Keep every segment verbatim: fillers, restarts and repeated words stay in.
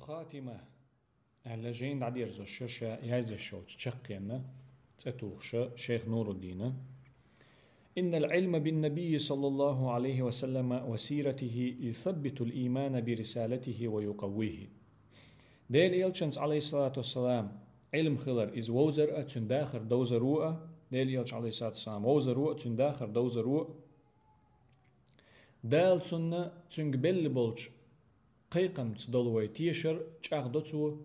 Хатима аьлла жайна дӀадерзош ша язъеш йолчу чаккхенна цӀе тухуш шайх Нуруддина: إن العلم بالنبي صلى الله عليه وسلم وسيرته يثبت الإيمان برسالته ويقويه. Делан элчанца, алейхиссалату вассалам, Ӏилма хилар иза вовзар а, цуьнан дахар довзаро а, Делан элча, алейхиссалату вассалам, вовзаро а, цуьнан дахар довзаро а, Дала цунна, цуьнга белла болчу кхайкхамца долу вай тешар чӀагӀдо цо,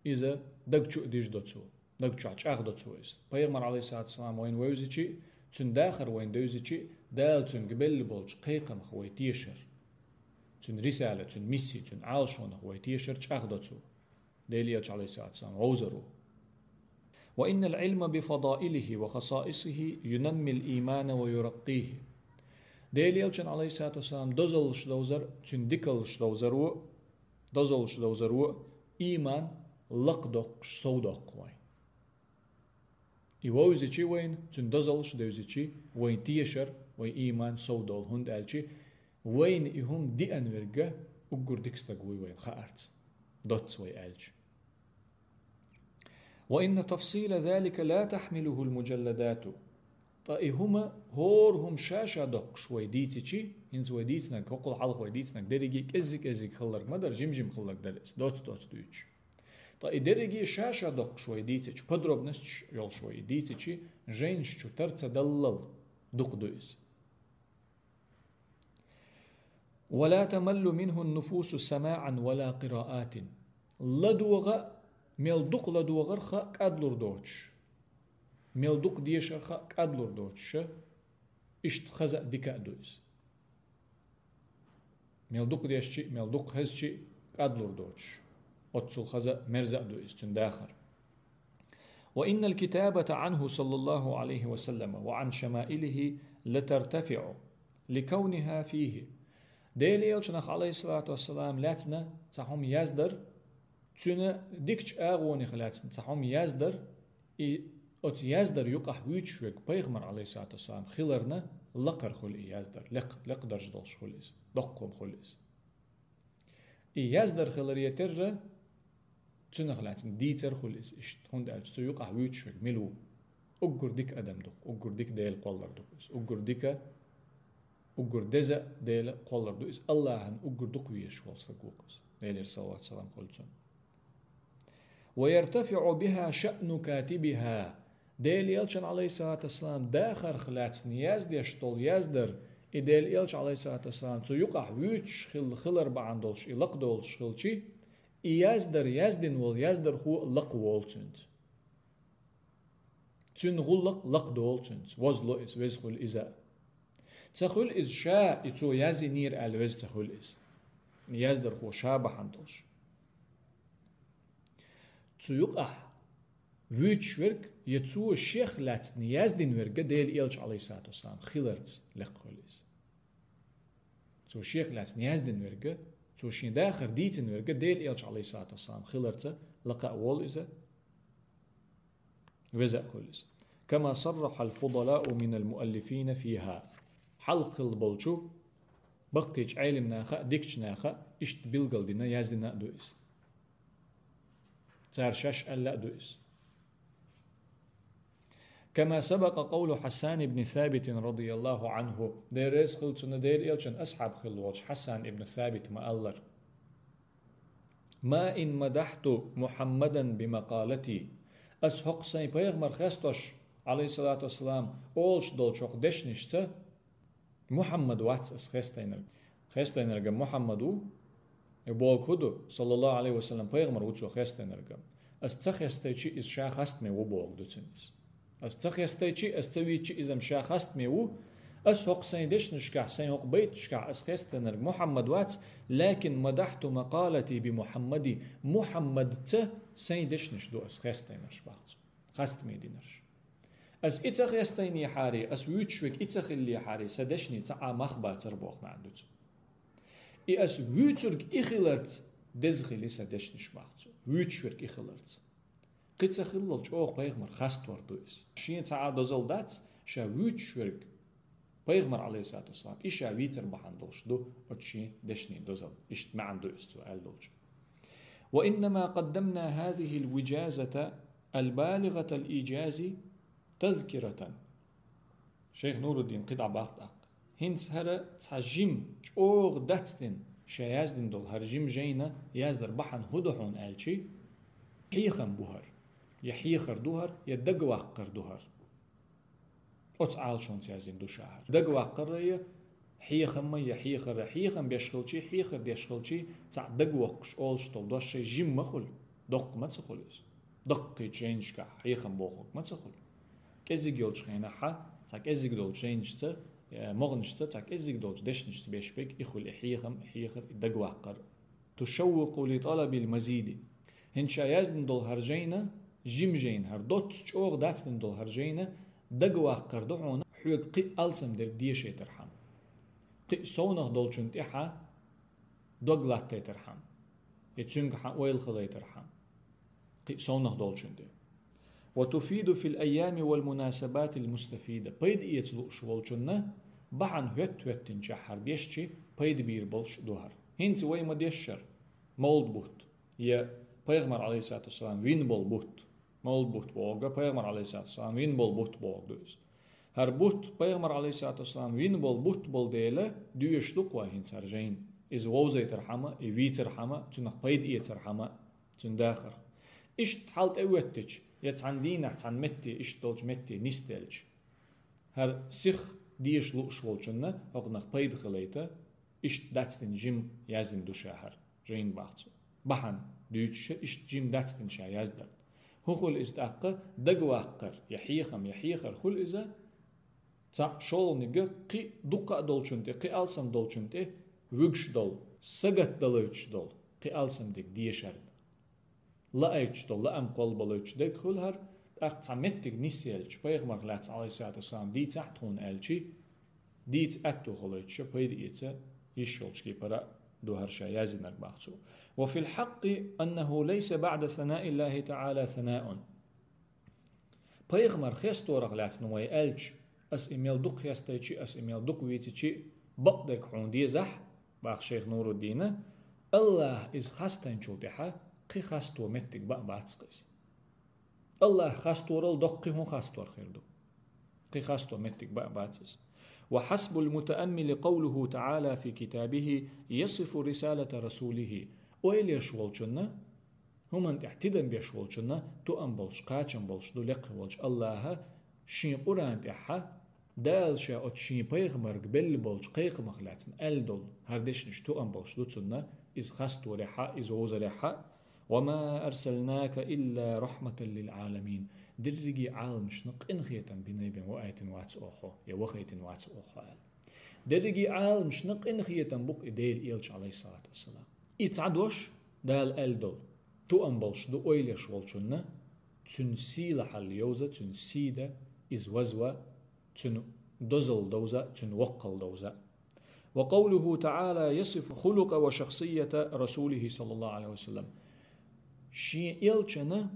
иза даг чу а диждо цо, даг чохь чӀагӀдо цо иза. Пайхамар, алейхиссалату вассалам, вайна вевзичи, цуьнан дахар вайна девзичи, Дала цуьнга белла болчу кхайкхамах вай тешар, цуьнан рисала, цуьнан мисси, цуьнан Ӏалашонах вай тешар чӀагӀдо цо. Делан элча, алейхиссалату вассалам, вовзаро. وإن العلم بفضائله وخصائصه ينمي الإيمان ويرقيه. Делан элчан, алейхиссалату вассалам, дозаллаш довзар, цуьнан дикаллаш довзаро, дозаллаш довзаро, ийман лакхадоккхуш, совдоккху вайн. И вовзичи вайна, цуьнан дозаллаш девзичи, вайн тешар, вайн ийман совдолу, хӀунда аьлча вайна и хӀума диъна верг уггар дика стаг вуй вайна хаарца, доцца вай аьлча. وإن تفصيل ذلك لا تحمله المجلدات. Ткъа и хӀума, хӀора хӀума ша-ша доккхуш вай дийцичи, хӀинца вай дийцинарг, хӀокхул хьалха вай дийцинарг дерриге кӀеззиг-кӀеззиг хилларг ма дара, жим-жим хилларг дара иза, доцца-доцца дуьйцуш. Ткъа и дерриге ша-ша доккхуш вай дийцичи, подробносташ йолуш вай и дийцичи, жайнаш чу тар ца даллал дукха ду иза. ولا تمل منه النفوس سماعا ولا قراءة. ЛадогӀа, мел дукха ладогӀарх а кӀадлур доцуш, мел дукха дешарх а кӀадлур доцуш, иштта хаза а, дика а ду иза. Мел дукха дешчи, мел дукха хезчи кӀадлур доцуш, оццул хаза а, мерза а ду иза цуьнан дахар. وإن الكتابة عنه صلى الله عليه وسلم وعن شمائله لترتفع لكونها فيه. Делан элчанах, алейхиссалату вассалам, лаьцна цхьа хӀума яздар, цуьнан дикачу агӀонех лаьцна цхьа хӀума яздар, и оцу яздар юкъахь вуьйцуш верг пайхамар, алейхиссалату вассалам, хиларна лакхара хуьлу и яздар, лекха, лекха дарж долуш хуьлу иза, доккха хӀума хуьлу иза. И яздар хиларе терра, цунах лаьцна дийцар хуьлу иза иштта, хӀунда аьлча цу юкъахь вуьйцуш верг мила ву? Уггар дика адам ду-кх, уггар дика Дела кхоллар ду-кх иза, уггар дика, уггар деза Дела кхоллар ду иза, Аллахьан уггар дукха везаш волу стаг ву-кх иза, Делера салават-салам хуьлда цунна. ويرتفع بها شأن كاتبها. Делан элчан, алейхиссалату вассалам, дахарх лаьцна яздеш долу яздар, и Делан элча, алейхиссалату вассалам, цу юкъахь вуьйцуш хилла хилар бахьана долуш и лакхадолуш хилчи, и яздар яздина волу яздархо а лакхаволу цуьнца. Цуьнан гӀуллакх лакхадолу цуьнца, возло иза, веза хуьлу иза а. Ца хуьлу иза ша, и цо язйинера аьлла веза ца хуьлу иза. Яздархо ша бахьана долуш. Цу юкъахь вуьйцуш верг, я цо шех лаьцна яздина верг Делан элча, алейхиссалату вассалам, хиларца лекха хуьлу иза. Цо шех лаьцна яздина верг, цо шен дахар дийцина верг Делан элча, алейхиссалату вассалам, хиларца лакха а волу иза, веза а хуьлу иза. كما صرح الفضلاء من المؤلفين فيها. Хьалха хилла болчу баккхийчу Ӏелимнаха а, дикачу наха а иштта билгалдина, яздина а ду иза. Цара шаьш аьлла а ду иза. كما سبق قول حسان بن ثابت رضي الله عنه. Дела реза хуьлда цунна, Делан элчан асхьаб хилла волчу Хьасан ибн Сабит ма-аллара: ما إن مدحت محمدا بمقالتي. Ас хӀокху сайн пайхамар хестош, алейхиссалату вассалам, олуш долчу хӀокху дешнашца Мухьаммад вац ас хестийнарг. Хестийнарг Мухьаммад ву, и бохург хӀун ду, саллаллаху Ӏалайхи ва саллам, пайхамар ву цо хестийнарг. Ас ца хестийчи, иза ша хастаме ву бохург ду цуьнан иза. Ас ца хестийчи, ас ца вийчи, иза-м ша хастаме ву. Ас хӀокху сайн дешнашкахь, сайн хӀокху байташкахь ас хестийнарг Мухьаммад вац, لكن مدحت مقالتي بمحمد. Мухьаммадца сайн дешнаш ду ас хестийнарш, боху цо. Хастаме динарш. Ас и ца хестийнехьара, ас вуьйцуш верг и ца хиллехьара, сан дешнийн цхьа а мах бацара боху маьӀна ду цуьнан. И ас вуьйцург и хиларца деза хили сан дешнаш, боху цо. Вуьйцуш верг и хиларца. Кхин ца хиллал чӀогӀа пайхамар хастор ду иза. Шен цхьа а дозалла дац, ша вуьйцуш верг пайхамар, Ӏалайхиссалату вассалам, и ша вийцар бахьана долуш ду оцу шен дешнийн дозалла. Иштта маьӀна ду иза цо аьлла долчу. وإنما قدمنا هذه الوجازة البالغة الإيجاز تذكرة. Шейх Нуруддин кхидӀа бахтӀакх. ХӀинца хӀара цхьа жим чӀогӀа дацдина, ша яздина долу хӀара жим жайна яздар бахьана хӀун ду хьуна аьлчи, хьехам бу хӀара, я хьехар ду хӀара, я дагаваккхар ду хӀара. Оцу Ӏалашонца яздина ду ша хӀара. Дагаваккхарра я хьехамма, я хьехарра, хьехам беш хилчи, хьехар деш хилчи, цхьаъ дагавоккхуш олуш долу дош шайн жим ма хуьлу, доккха ма ца хуьлу иза. Даккхийчу жайнашкахь хьехам бохург ма ца хуьлу. КӀеззиг йолчу хенахьа, цхьа кӀеззиг долчу жайнашца, э, могӀанашца, цхьа кӀеззиг долчу дешнашца беш берг и хуьлу, и хьехам, и хьехар, и дагаваккхар. تشوق لطلب المزيد. ХӀинца ша яздина долу хӀара жайна, жим жайна, хӀара доцца чӀогӀа дацдина долу хӀара жайна, дагаваккхар ду хьуна, хьоьга кхин а алсам дерг дешийтархьама. Кхин а совнах долчунна тӀехьа дог латтийтархьама. И цуьнга хьан ойла хилийтархьама. Кхин а совнах долчунна тӀе. وتفيد في الأيام والمناسبات المستفيدة. Пайда эца лууш волчунна бахьана хӀоьттина-хӀоьттинчохь хӀара дешчи пайда бийр болуш ду хӀара. ХӀинца вай ма-дешшара, мовлид бутт, я пайхамар, алейхиссалату вассалам, вина болу бутт, мовлид бутт бохург, пайхамар, алейхиссалату вассалам, вина болу бутт бохург ду иза. ХӀара бутт, пайхамар, алейхиссалату вассалам, вина болу бутт болу дела, доьшуш ду-кх вай хӀинца хӀара жайна. Иза вовзийтархьама, и вийцархьама, цунах пайда эцархьама, цуьнан дахарх. Иштта хьал тӀе а хӀоьттича, я цхьана дийнахь цхьана метте, иштта долчу метте нисделча, хӀара сиха деша лууш волчунна хӀокхунах пайда хилийта, иштта дацдина жим яздина ду ша хӀара, жайна бах цо. Бахьана дуьйцуш, иштта жим дацдина ша яздарна. ХӀун хуьлу иза тӀаккха? Дагаваккхар, я хьехам, я хьехар хуьлу иза, цхьаъ шолгӀаниг кхин а дуккха а долчунна тӀе, кхин а алсам долчунна тӀе вуьгуш долу, сагатдалуьйтуш долу, кхин а алсам дерг дешарна. Лаьтташ долу, лаам кхоллабалуьйтуш дерг хуьлу хӀара, тӀаккха цхьа меттиг нисъелча, пайхамарх лаьцна, алейхиссалату вассалам, дийцахь тхуна аьлчи, дийца аьтту хилийтуш, пайда эца йиш йолчу кепара а ду хӀара ша яздинарг, бах цо. وفي الحق أنه ليس بعد ثناء الله تعالى ثناء. Пайхамар хесторах лаьцна вай аьлча, ас и мел дукха хестийчи, ас и мел дукха вийцичи, бакъдерг хьуна дезахь, бах шайх Нуруддина, Аллах иза хастайначул тӀаьхьа кхин хасто меттиг баа бац иза. Аллах хасторал доккхий хӀун хастор хир ду? Кхин хасто меттиг баа бац иза. وحسب المتأمل قوله تعالى في كتابه يصف رسالة رسوله. Ойла еш волчунна, хӀуманна тӀехь тидам беш волчунна, тоам болуш, кхачам болуш ду лекха волчу Аллаха шен Къуръан тӀехьа, Дала ша оцу шен пайхамарга белла болчу кхайкхамах лаьцна аьлла долу хӀара дешнаш тоам болуш ду цунна, иза хасторехьа, иза вовзарехьа. وما أرسلناك إلا رحمة للعالمين. Дерриге Ӏаламашна къинхетам бина бен ваийтина вац оха, я вахийтина вац оха аьлла. Дерриге Ӏаламашна къинхетам бу-кх и Делан элча, алейхиссалату вассалам. И цхьа дош Дала аьлла долу тоам болуш ду ойла еш волчунна, цуьнан сийлахьалла йовза, цуьнан сий дан, иза вазван, цуьнан дозалла довза, цуьнан воккхалла довза. وقوله تعالى يصف خلق وشخصية رسوله صلى الله عليه وسلم. Шен элчана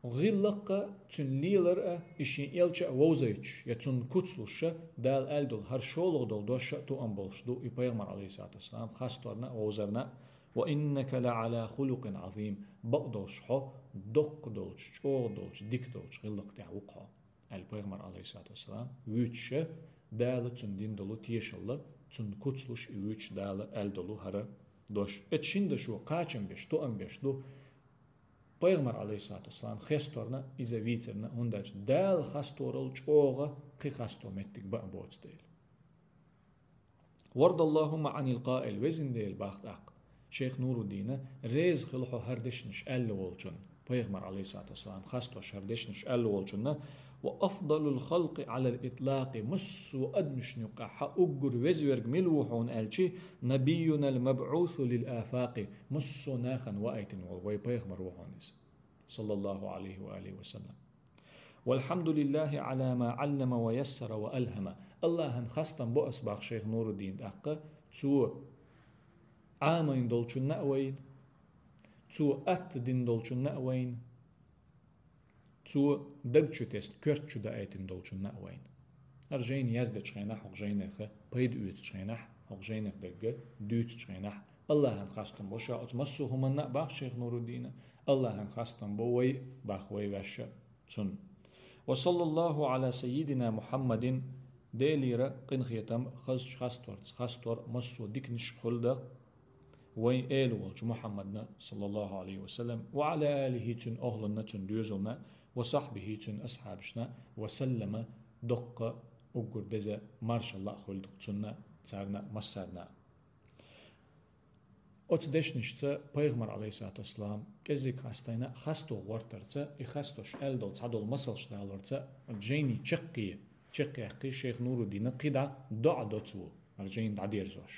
гӀиллакх а, цуьнан лелар а, и шен элча а вовзуьйтуш, я цунна куц луш а, Дала аьлла долу хӀара шолгӀа долу дош а тоам болуш ду и пайхамар, алейхиссалату вассалам, хасторна а, вовзарна а. وإنك لعلى خلق عظيم. Бакъдолуш хьо доккха долчу, чӀогӀа долчу, дика долчу гӀиллакх тӀехь ву-кх хьо, аьлла пайхамар, алейхиссалату вассалам, вуьйцуш а, Дала цунна дина долу тешалла, цунна куц луш и вуьйцуш Дала аьлла долу хӀара дош. Эцу шина дашо кхачам беш, тоам беш ду пайхамар, алейхиссалату вассалам, хесторна, иза вийцарна, хӀунда аьлча Дала хасторал чӀогӀа кхин хасто меттиг баа боцу дела. وارض اللهم عن القائل, везан Дела, бах тӀаккха шайх Нуруддина, реза хила хьо хӀара дешнаш аьлла волчунна, пайхамар, алейхиссалату вассалам, хастош хӀара дешнаш аьлла волчунна, وأفضل الخلق على الإطلاق, массо а адамашна юккъехьа уггар везверг мила ву хьуна аьлчи, نبينا المبعوث للآفاق, массо а нахана ваийтина волу вай пайхамар ву хьуна иза, саллаллаху алейхи ва алихи ва саллам. والحمد لله على ما علم ويسر وألهم. Аллахьан хастам бо ас, бах шайх Нуруддин тӀаккха, цо Ӏамийна долчунна а вайна, цо атта дина долчунна а вайна, цо даг чу тесна, коьрта чу даийтина долчунна а вайна. ХӀара жайна яздечу хенахь, хӀокху жайнеха пайда оьцучу хенахь, хӀокху жайнех дерг дуьйцучу хенахь, Аллахьан хастам бо ша оцу массо а хӀуманна а бах шайх Нуруддина, Аллахьан хастам бо вай бах вай ваьшша цунна. Ва саллаллаху Ӏала саййидина Мухьаммадин, Делера къинхетам хазачу хасторца хастор массо а диканаш хуьлда вайн эла волчу Мухьаммадна, саллаллаху Ӏалайхи ва саллам, ва Ӏала алихи цуьнан охӀланна, цуьнан доьзална, ва сахьбихи цуьнан асхьабашна, ва саллама, доккха уггар деза маршалла а хуьлда цунна, царна а, массарна а. Оцу дешнашца пайхамар, Ӏалайхиссалату вассалам, кӀеззиг хастайна хасто гӀортарца, и хастош аьлла долу цхьадолу масалш далорца, жайни чаккхе, чекхъяьккхи шайх Нуруддина кхидӀа доӀа доцу ву, хӀара жайна дӀадерзош.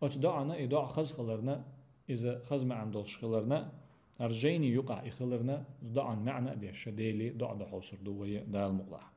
Оцу доӀана, и доӀа хаза хиларна, иза хаза маьӀна долуш хиларна, хӀара жайни юкъахь и хиларна, доӀан маьӀна а деш, Деле доӀа до хьовсур ду вай Дала мукъалахь.